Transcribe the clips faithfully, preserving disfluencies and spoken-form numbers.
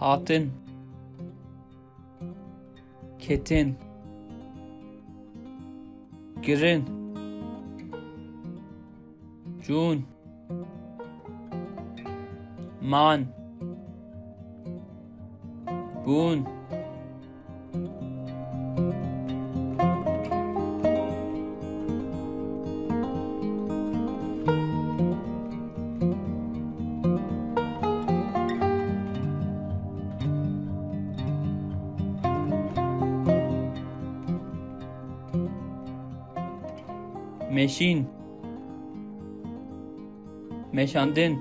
Hatin. Ketin. Girin. Cûn. Man. Bûn. Meşîn. Meşandin.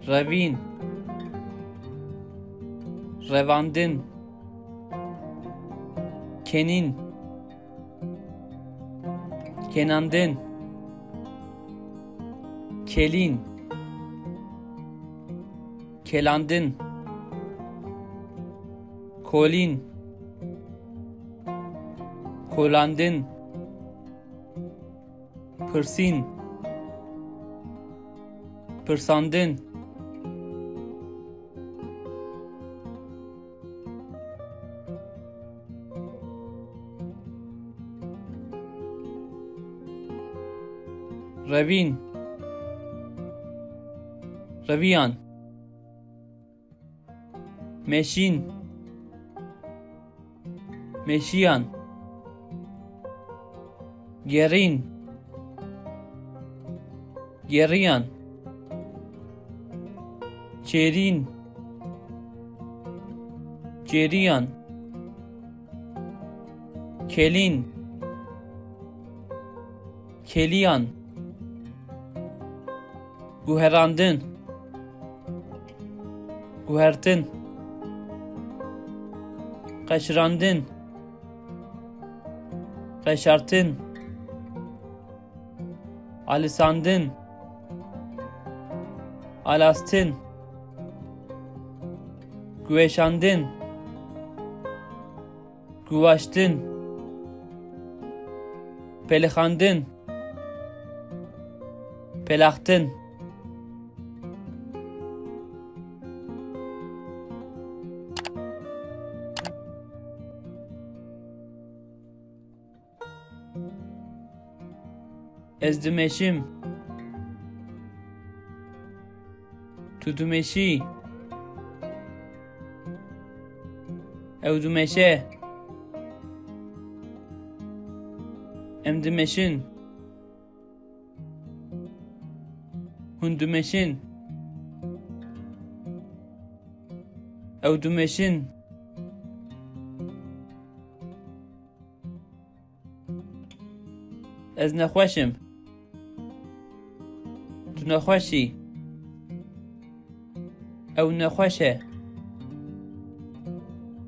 Revîn. Revandin. Kenîn. Kenandin. Kelîn. Kelandin. Kolîn. Kolandin. Pirsîn. Pirsandin. Revîn. Reviyan. Meşîn. Meşiyan. Gerîn. Geriyan. Çêrîn. Çêriyan. Kelîn. Keliyan. Guherandin. Guhertin. Qeşirandin. Qeşartin. Alisandin. Alastin. Guweşandin. Guwaştin. Pelixandin. Pelaxtin. Ez dimeşim. Tu dimeşî. Ew dimeşe. Em dimeşin. Hûn dimeşin. Ew dimeşin. Ez nexweş im. Tu nexweş î. Ew nexweş e.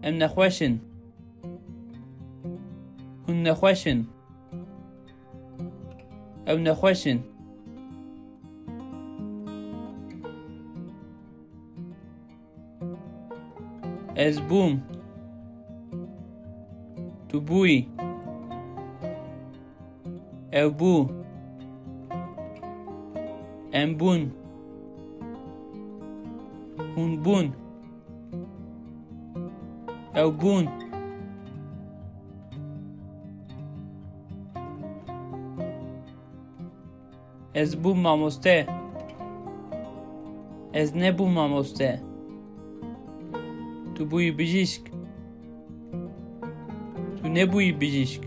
Em nexweş in. Hûn nexweş in. Ew nexweş in. Ez bûm. Tu bûyî. Ew bû. Em bûn. Hûn bûn. Ew bûn. Ez bûm mamoste. Ez nebûm mamoste. Tu bûyî bijîşk. Tu nebûyî bijîşk.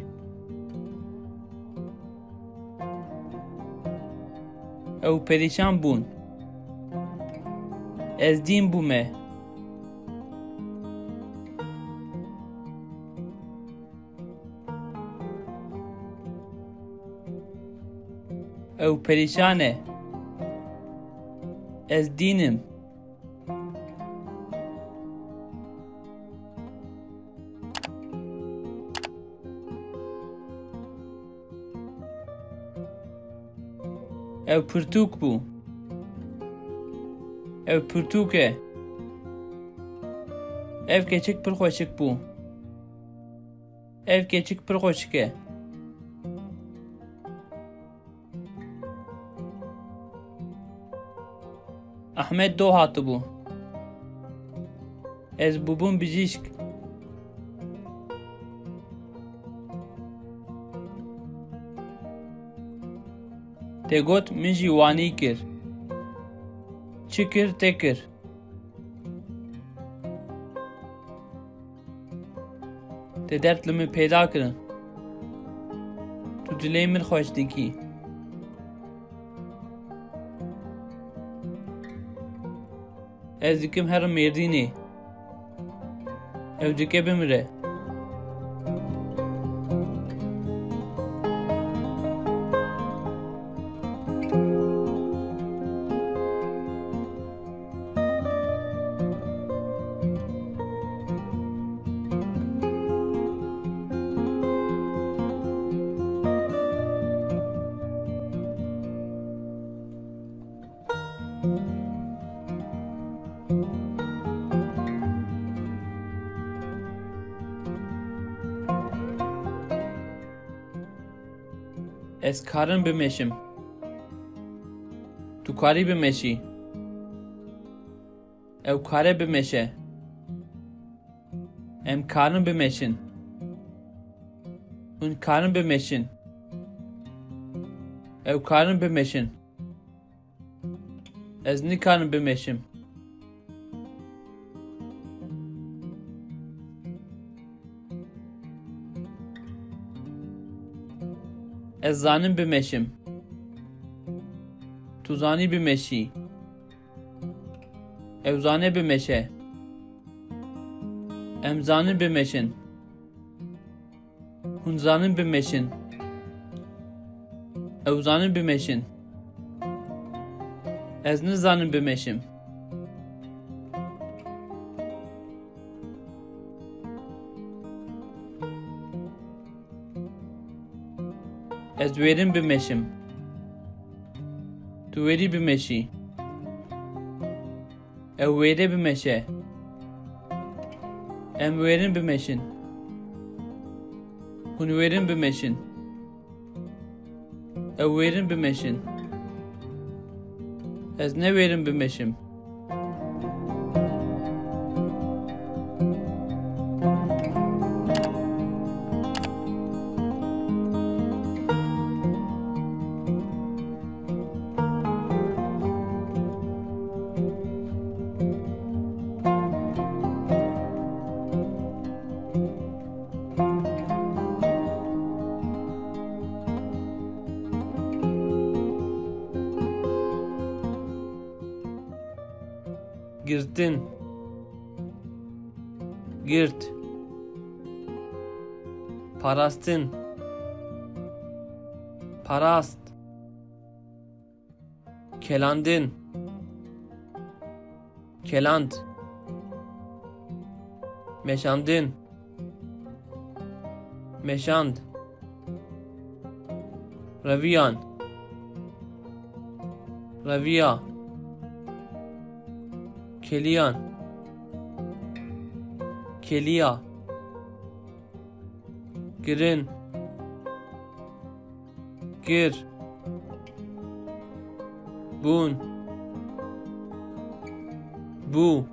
Ew perîşan bûn. Ez dîn bûme. Ew perîşan e. Ez dîn im. Ew pirtûk bû. Ew pirtûk e. Ev keçik pir xweşik bû. Ev keçik pir xweşik e. Ehmed do hatibû. Ez bûbûm bijîşk. Tê got, min jî wanî kir. Çi kir, tê kir. Tê derd li min peyda kirin. Tu dilê min xweş dikî. Ez dikim herim Mêrdînê. Ew dike bimire. Ez karim bimeşim. Tu karî bimeşî. Ew kare bimeşe. Em karin bimeşin. Hûn karin bimeşin. Ew karin bimeşin. Ez nikarim bimeşim. Ez zanim bimeşim. Tu zanî bimeşî. Ew zane bimeşe. Em zanin bimeşin. Hûn zanin bimeşin. Ew zanin bimeşin. Ez nizanim bimeşim. Ez wêrim bimeşim. Tu wêrî bimeşî. Ew wêrê bimeşe. Em wêrin bimeşin. Hûn wêrin bimeşin. Ew wêrin bimeşin. Ez ne wêrin bimeşim. Girtin. Girt. Parastin. Parast. Kelandin. Keland. Meşandin. Meşand. Reviyan. Reviya. Keliyan. Keliya. Girin. Gir. Bûn. Bû.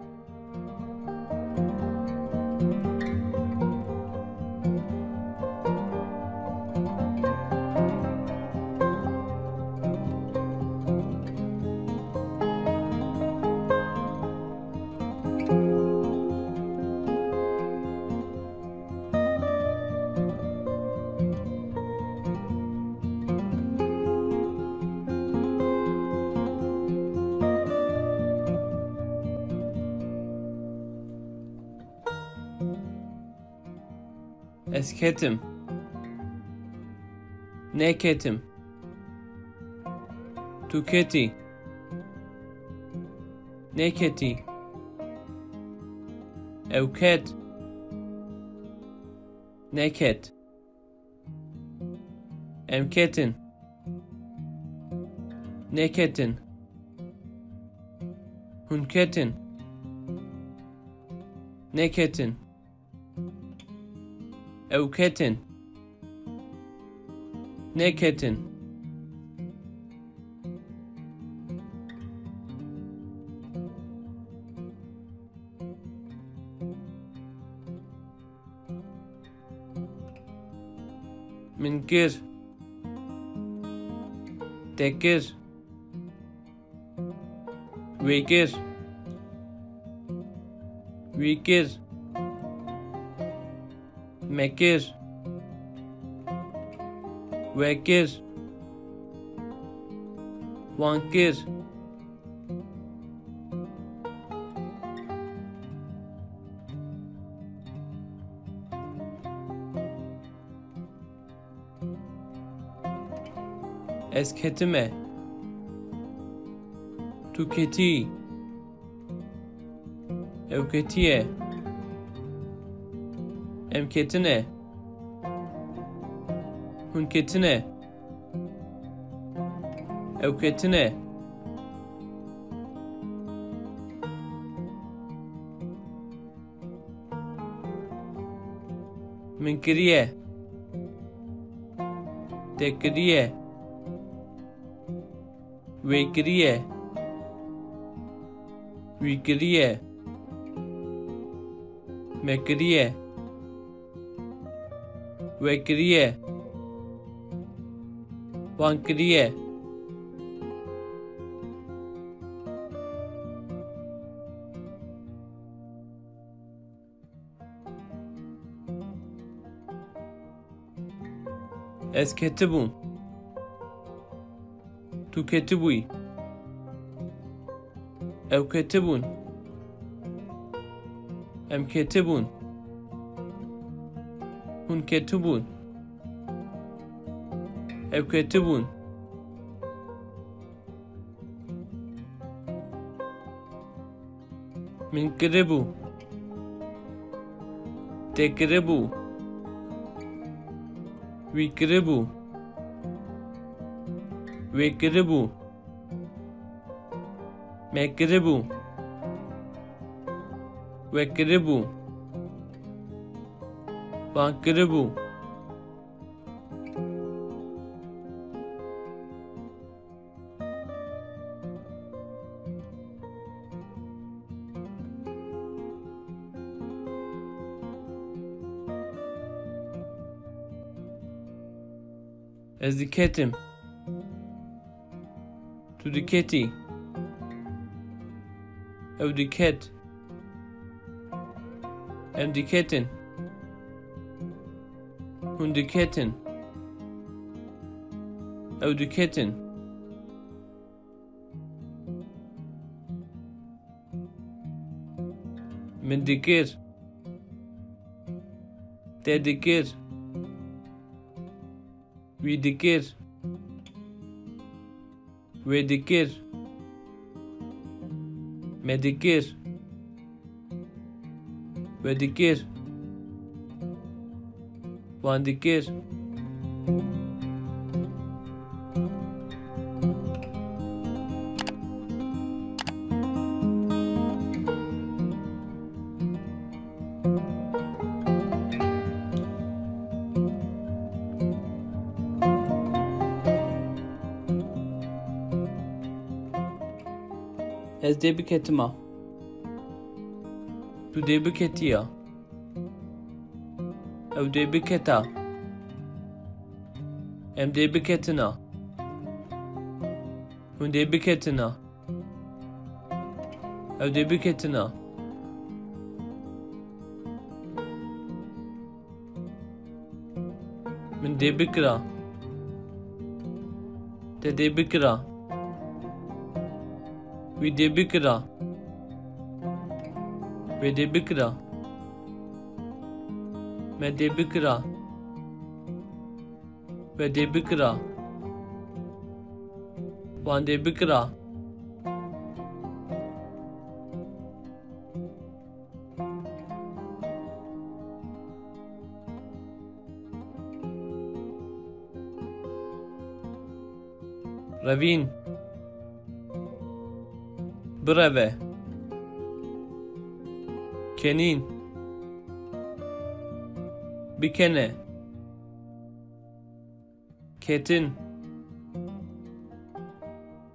Ez ketim. Neketim. Tu ketî. Neketî. Ew ket. Neket. Em ketin. Neketin. Hûn ketin. Neketin. Ew ketin. Neketin. Min kir. Te kir. Wê kir. Wî kir. Me kir. We kir. Wan kir. Ez ketime. Tu ketî. Ew ketiye. Em ketine. Hûn ketine. Ew ketine. Min kiriye. Te kiriye. Wê kiriye. Wî kiriye. Me kiriye. We kiriye. Wan kiriye. Ez ketibûm. Tu ketibûyî. Ew ketibûn. Em ketibûn. Hûn ketibûn. Ew ketibûn. Min kiribû. Te kiribû. Wî kiribû. Wê kiribû. Me kiribû. We kiribû. Wan kiribû. Ez diketim. Tu diketî. Ew diket. Em diketin. Hûn diketin. Ew diketin. Min dikir. Te dikir. Wî dikir. Wê dikir. Me dikir. We dikir. Wan dikir. Ez dê biketima. Tu dê biketiya. Ew dê biketa. Em dê biketina. Hûn dê biketina. Ew dê biketina. Min dê bikira. Te dê bikira. Wî dê bikira. Wê dê bikira. Me dê bikira. We dê bikira. Wan dê bikira. Revîn. Bireve. Kenîn. Bikene. Ketin.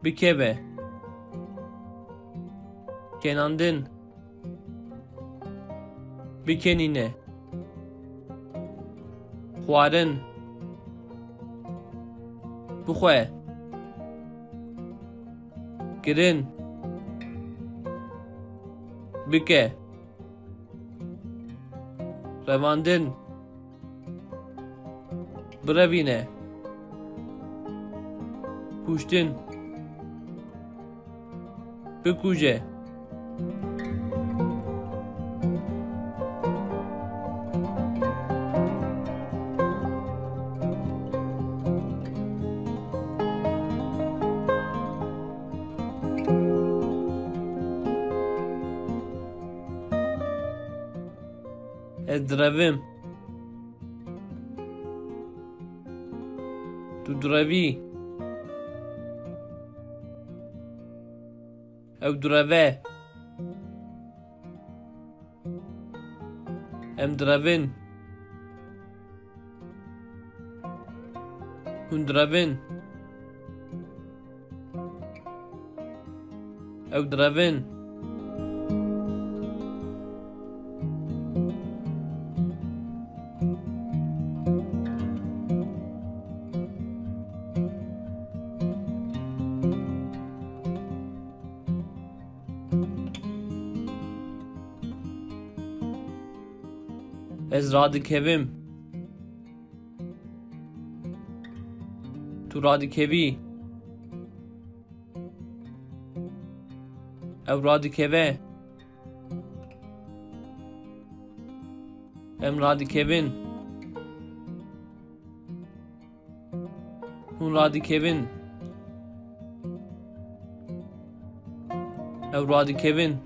Bikeve. Kenandin. Bikenîne. Xwarin. Bixwe. Kirin. Bike. Revandin. Birevîne. Kuştin. Bikuje. Ez direvim. Tu direvî. Ew direve. Em direvin. Hûn direvin. Ew direvin. Ez radikevim. Tu radikevî. Ew radikeve. Em radikevin. Hûn radikevin. Ew radikevin.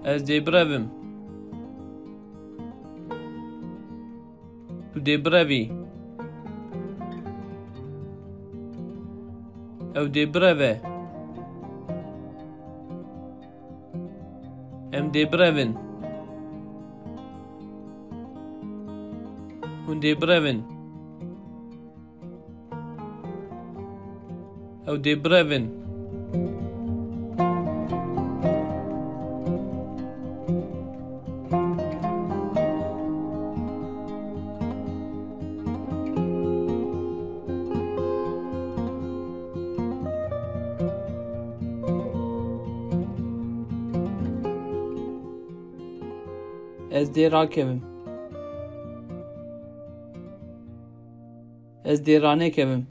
Ez dê birevim. Tu dê birevî. Ew dê bireve. Em dê birevin. Hûn dê birevin. Ew dê birevin. Ez dê rakevim. Ez dê ranekevim.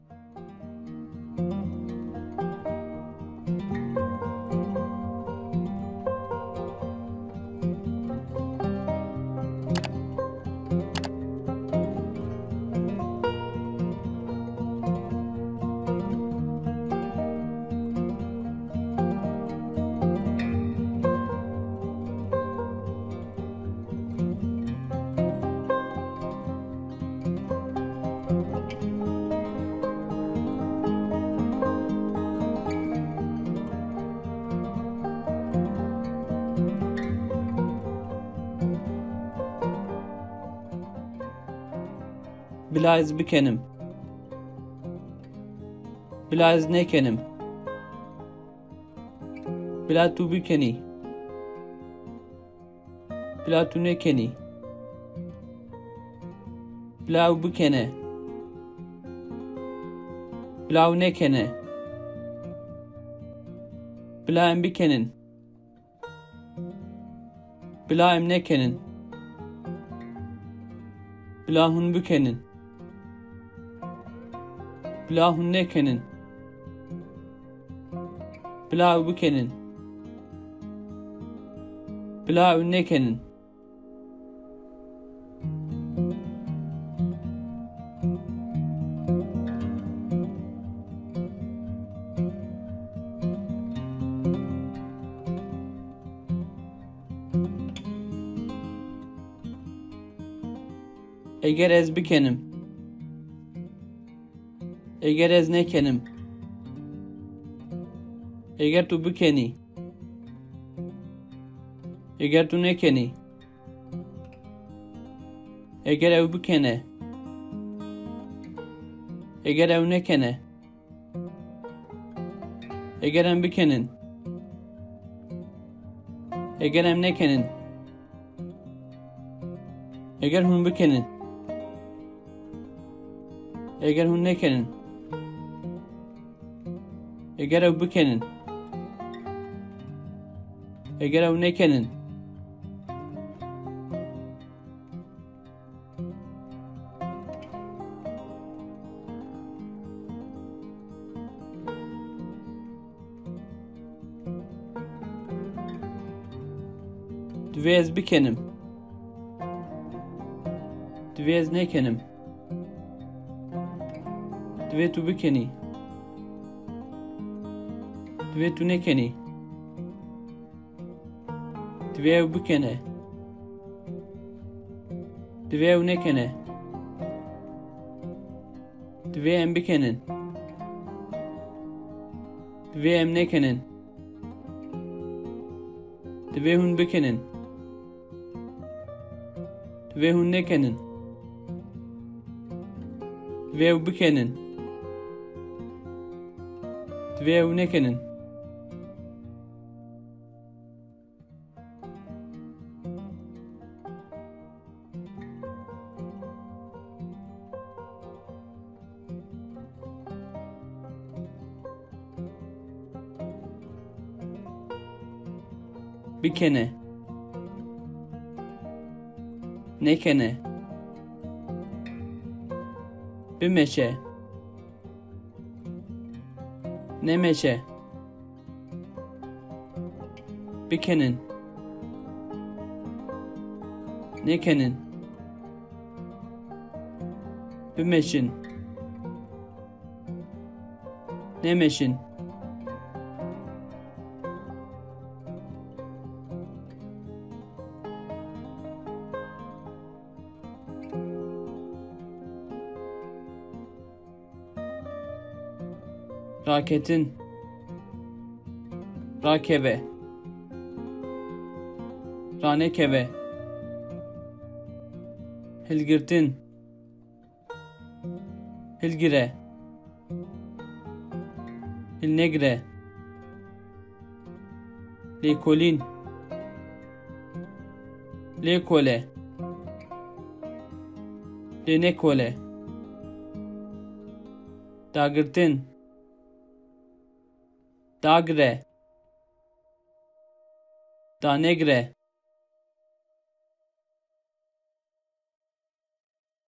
Bila ez bikenim. Bila ez nekenim. Bila tu bikenî. Bila tu nekenî. Bila ew bikene. Bila ew nekene. Bila em bikenin. Bila em nekenin. Bila hûn bikenin. Bila hûn nekenin. Bila ew bikenin. Bila ew nekenin. Eger ez bikenim. Eger ez nekenim. Eger tu bikenî. Eger tu nekenî. Eger ew bikene. Eger ew nekene. Eger em bikenin. Eger em nekenin. Eger hûn bikenin. Eger hûn nekenin. Eger ew bikenin. Eger ew nekenin. Divê ez bikenim. Divê ez nekenim. Divê tu bikenî. Divê tu nekenî. Divê ew bikene. Divê ew nekene. Divê em bikenin. Divê em nekenin. Divê hûn bikenin. Divê hûn nekenin. Divê ew bikenin. Divê ew nekenin. Bikene. Nekene. Bimeşe. Nemeşe. Bikenin. Nekenin. Bimeşin. Nemeşin. Raketin. Rakeve. Ranekeve. Hilgirtin. Hilgire. Hilnegire. Lêkolîn. Lêkole. Lênekole. Dagirtin. Dagire. Danegire.